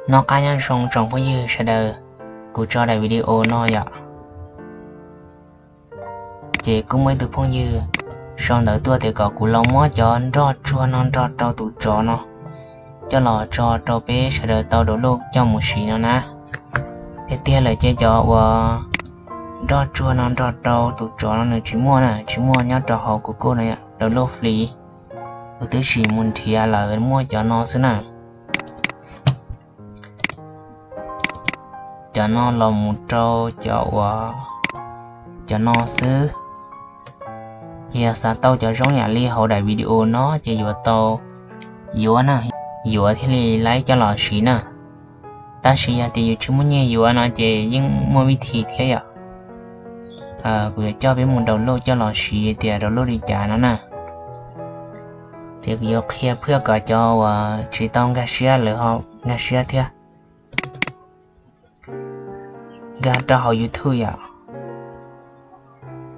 Noj qab nyob zoo tsoom phooj ywg sawv daws, kuv tso daim video no yom, ces kuj muaj ib tug phooj ywg sau ntawv tuaj tias kom kuv los muab cov nroj tsuag no nrog rau tus tsov no coj los tso rau peb sawv daws tau download coj mus siv no na. Tiag tiag lawm ces cov uas nroj tsuag no nrog rau tus tsov no nws tsis muaj na, tsis muaj nyob rau hauv Google no, download free. Kuv twb sim mus nrhiav lawm muaj cov no xwb na. Cov no los mus rau cov uas cov no xwb. Ces yog xav tau cov zoo yam li hauv daim video no ces yuav tau yuav na, yuav thiaj li laib coj los siv na. Tab sis yog tias yus tsis muaj nyiaj yuav no ces yeej muaj vib thi thiab yom. Kuv yuav coj peb mus download coj los siv tias download li cas no na. Ces kuv yuav qhia phwj kom cov uas tsis tau nkag siab lawv ho nkag siab thiab. Nkag rau hauv YouTube yom,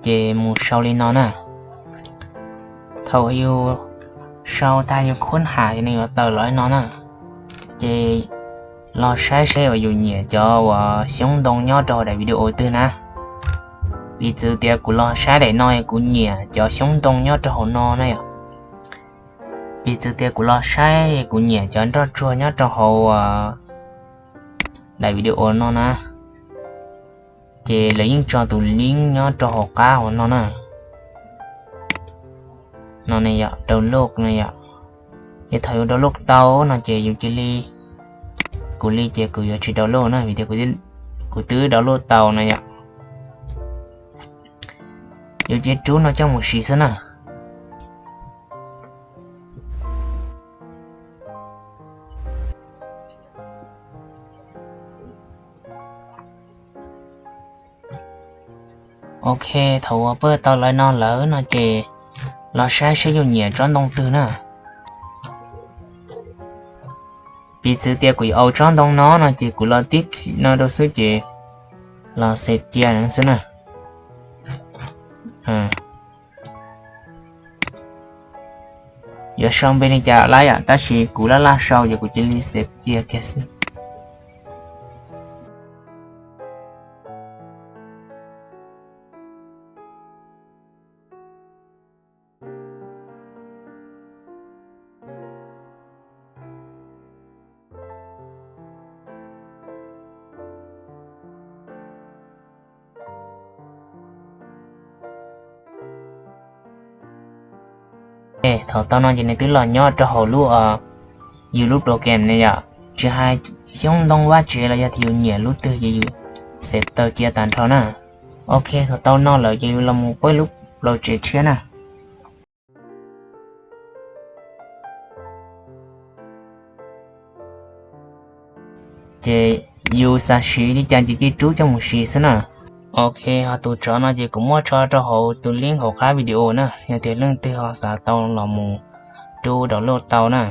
ces mus sau li no na. Thaum yus sau tag yus khub ham ces nws yuav tawm los li no na. Ces los saib seb uas yus nyiam cov uas xyoob ntoo nyob rau hauv daim video twg na. Piv txwv tias kuv los saib daim no kuv nyiam cov xyoob ntoo nyob rau hauv no na yom. Piv txwv tias kuv los saib kuv nyiam cov nroj tsuag nyob rau hauv daim video no na. Ces lawv yeej tso tus link nyob rau hauv qab hauv no na. No ne yom, download no yom. Ces thaum yus download tau no ces yus cia li, kuv li ces kuv yuav tsis download na vim tias kuv twb download tau no yom. Yus cia li rub no coj mus siv xwb na. Ok, thaum uas pab tau lawv no lawm no ces los saib seb yus nyiam tsob ntoo twg na. Piv txwv tias kuv yuav ua tsob ntoo no no ces kuv los tib no rau xwb ces los xev cia xwb na. Yuav sau npe li cas lawm yom, tab sis kuv laj laj sau ces kuv cia li xev cia kiag xwb. Thaum tau no ces nws twb los nyob rau hauv lub, yus lub program ne yom, tsis hais xyoob ntoo vaj tsev los yog tias yus nyiam lub twg ces yus xev tau cia tag nrho na. Ok, thaum tau no lawm ces yus los mus pab lub project tshiab na. Ces yus xav siv li cas ces cia li rub coj mus siv xwb na. Ok, ho tus tsov no ces kuv muab tso rau hauv tus link hauv qab video na, yog tias leej twg ho xav tau los mus rub download tau na.